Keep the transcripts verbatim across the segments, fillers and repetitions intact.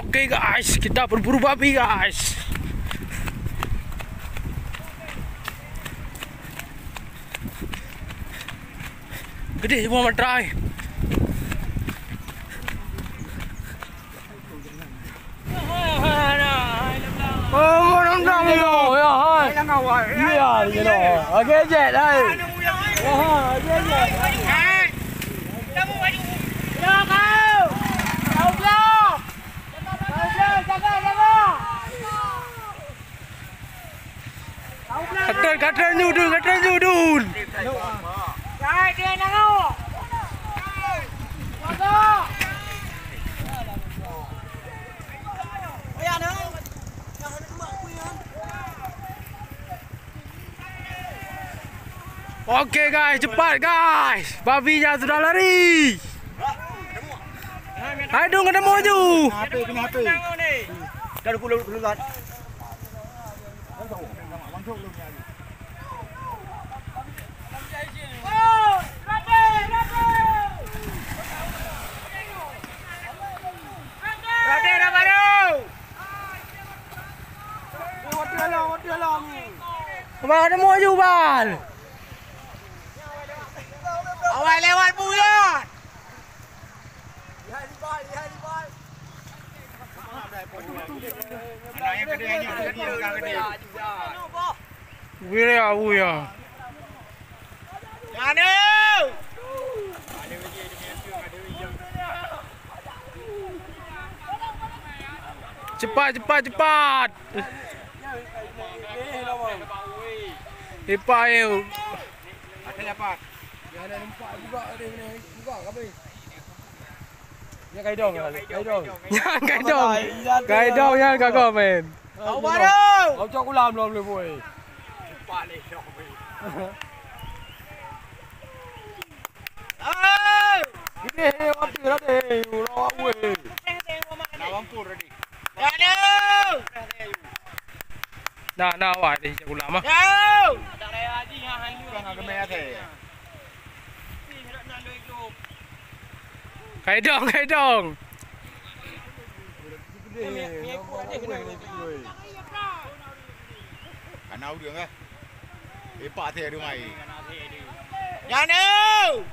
Oke guys, kita berburu babi guys. Gede semua matrai. Oh, orang dah ya. Ya, hai. Ya, you know. Oke, jet, hai. Wah, oke, jet. Gatal, gatal nyoe dun, gatal nyoe dun. Oke guys, cepat guys. Babi nyan sudah lari. Hai dong, kena maju. Kena H P, kena H P. Dah dulu, dulu, dulu. Bang, ada mau aju, Bang. Awai lewat bulan. Wira, wira. Nyan. Cepat, cepat, cepat. Cepat, ayo. Ada apa? Yang ada nampak juga ada ni, juga kami. Nyan kai dong, kai dong. Nyan kai dong. Kai dong nyan ka komen. Kau baru. Kau cok ulam lom le boy. Ini waktu tadi, rawak weh. Nak mampur tadi. Nah, nah, awak ada cek ulam ah. Kai dong, kai dong. Kana ureueng eh. Epak teh rumah. Nyan eu!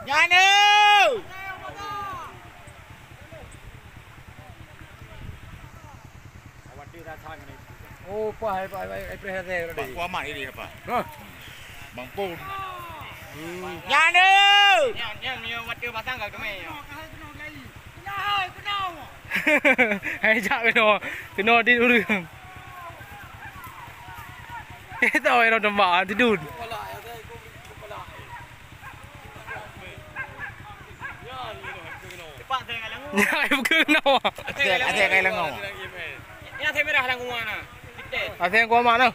Nyan eu! Oh, pah, pah, pah, pah, pah, pah. Bang Kuamat ini apa? Hah? Bang Pun. Hmm. Nyan eu! Nyan, nyan, nyan, mata pasang kat kemai. Hai jak keunoe, keunoe di ureueng. Kita orang tembak tidun. Nyan bukan nama. Asai, asai kai langoe. Asai merah langoe na. Asai koma na.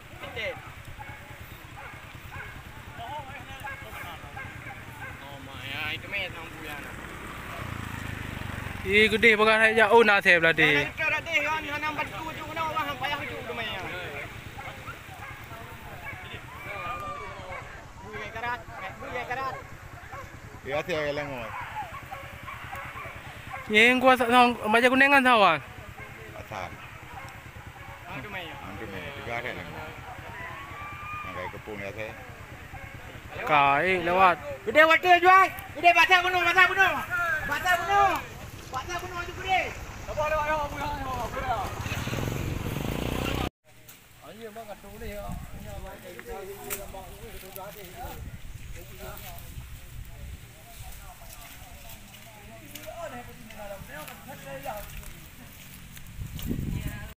Ih, geudeh pagan hai jak. Oh, na asai beuladi. Ya, asai kai langoe. Nyeng kuasa sama baca kuningan sawan. Asai. Antu mè, tiga hari lagi. Nyan kai keupung ya, saya. Kai lewat. Gede waktu jual. Gede basah bunoe, basah bunoe. Basah bunoe. Basah bunoe tu gede.